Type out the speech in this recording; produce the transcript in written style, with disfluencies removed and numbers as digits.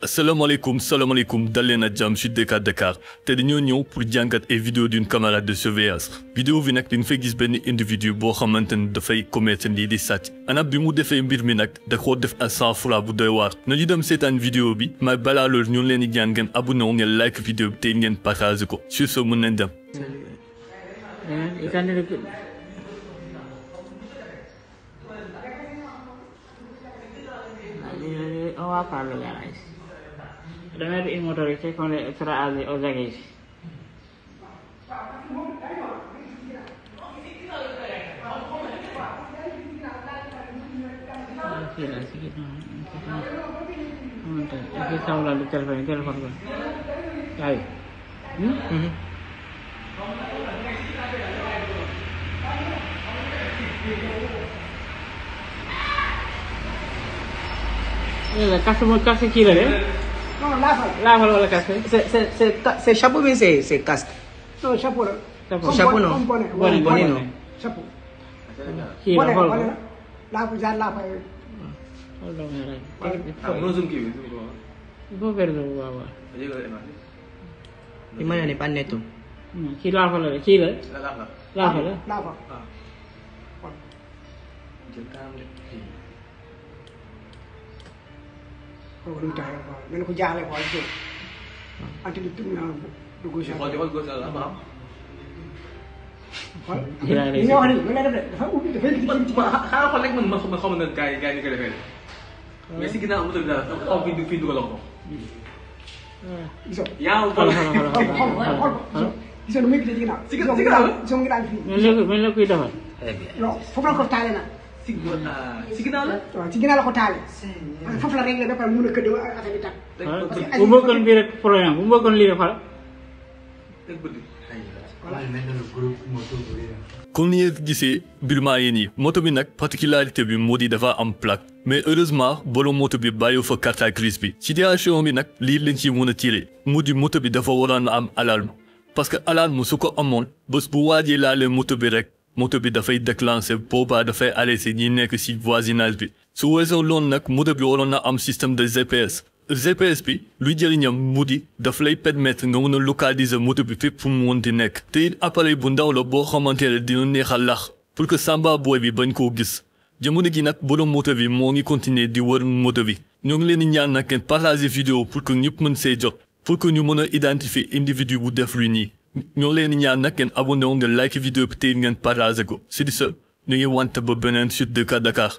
Assalamualaikum dal leen ak jàmm ci DK Dakar te dañoo ñëw pour jàngat ay vidéo d'une camarade de surveillance vidéo bi nag dañ fay gis benn individu boo xamante ne dafay commettre lii di sàcc anam bi mu defee mbir mi nag da koo def à sang-froid bu doy waar nañu dem seetaan vidéo bi mais balaa loolu ñu leen di ñaan ngeen abonné wu ngeen like vidéo bi te ngeen partage ko sur ce mën nañ dem. On va parler garage. Demain une motoriste qu'on sera aux aguets. Casque qui là? Non, lave. Lave le casque. C'est chapeau, mais c'est casque. Non, chapeau là. Chapeau non. Bonnet non. Chapeau. Qui là? Lave, j'ai lave. Il faut faire le wawa. Il m'a n'est pas net. Qui lave là? Qui là? Lave là. Lave. Lu tax rek ko jaaxle quoi ci anti di terminal du gauche xol di gauche la ba xol ni wax ni la def dafa ubbi dafa ci xala xol rek man xam nga gaay ni ko defé mais ci ginaaw moto bi da xaw fi dugal ko yaaw xol gis nga muy ci ginaaw ci ginaaw so ngi dal fi mais la koy defal non foofu la ko talé na ci ginaaw la waaw ci ginaaw la ko talé foofu la réglé ba pare mu ne que affaire bi tak bu bëggoon bii rek problème bu bëggoon lii rek comme ni ngeen gisee mbir maa ngi nii moto bi nag particularité bi moo di dafa am plaque mais heureusement borom moto bi bàyyi fa carte grise bi situation bi nag lii lañ ci mën a tiré mu di moto bi dafa waroon a am alarme parce que alarme su ko amoon bés bu waajee laalee moto bi rek moto bi dafay déclenché boobaa dafay arrêté ñi nekk ci voisinage bi su weesoo loolu nag moto bi waroon na am système de GPS bi luy jëriñam mu di daf lay permettre nga mën a localiser moto bi fépp fu mu mënti nekk te it appareil bu ndaw la boo xamante ne dina neex a lax pour que samba boy bi bañ koo gis jamono gi nag borom moto bi moo ngi continuer di wër moto bi ñoo ngi leen di ñaan nag ngeen partager vidéo pour que ñëpp mën see jot pour que ñu mën a identifier individu bu def lu nii ñoo leen di ñaan nag ngeen abonné wu ngeen like vidéo bi te ngeen partager ko c'est ça ñu ngi wante ba beneen sur DK Dakar